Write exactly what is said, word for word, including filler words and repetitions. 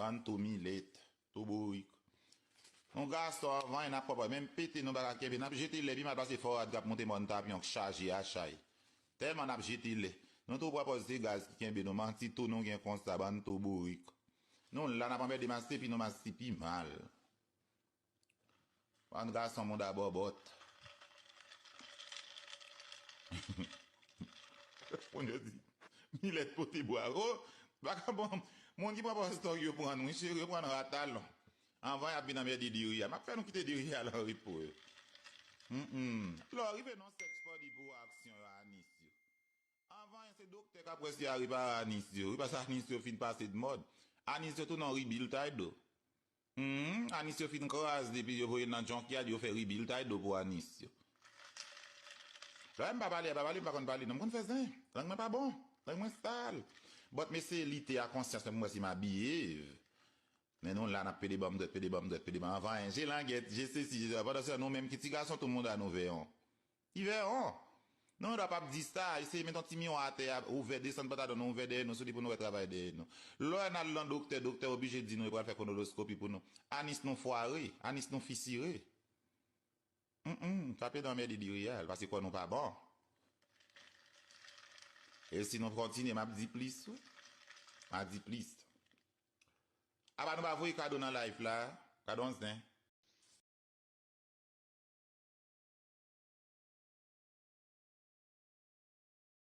Ann tou milet, tou bourik. Nou gason anvan, n ap pwòp, menm pete nou pa ka kenbe, n ap jete lè pi mal pase fò rad k ap monte mòn tapyon k chaje a chay. Tèlman n ap jete lè. Nou tou pwòp se gaz ki kenbe nou, manti tou nou gen konsa, bann tou bourik. Nou la n ap anmède maste pi nou maste pi mal. Bann gason mouda bòbòt. Moun yo di, milèt pote bwa. Oh, vakabon, moun ki pran pastòg yo pran nou, cheri, yo pran nou a talon. Anvan y ap vin anmède diri a. M ap fè nou kite diri a lan repo yo. Mm-mm. Lè w rive nan sèks fò di pou aksyon yo, Anis yo. Anvan, se doktè k ap wè si a repare anis yo. Wi, paske anis yo fin pase de mòd. Anis yo tounen yon rebuild title. Hmm, anis yo fin kraze, depi yo voye l nan junkyard, yo fè rebuild title pou anis yo. Lè m pa pale, pa pale, m pa konn pale. Non, m konn fè zen. Lang mwen pa bon. Lang mwen sal. But, mesye, lite a konsyans mwen pou m wè si m abiye. Men nou la, n ap pede ban m dwèt, pede ban m dwèt, pede ban m. Anvan, je langèt, je sesi, je sela. Pandan se tan, nou menm ki ti gason, tout moun a nou vèyon. Ti vèyon. Non, w ap ap di sa, eseye met yon ti miwa atè a, ouvè, desann pantalon nou, ouvè dèyè nou, sou li pou nou wè travay dèyè nou. Lè n al nan doktè, doktè oblije di nou, yo pral fè konodoskopi pou nou. Anis nou fware, anis nou fisire. Mm, mm, tape nan mède diri a, paske kò nou pa bon. E si nou kontinye, m ap di plis, wi. M ap di plis. Apa nou pa voye kado nan live la? Kado yon zen.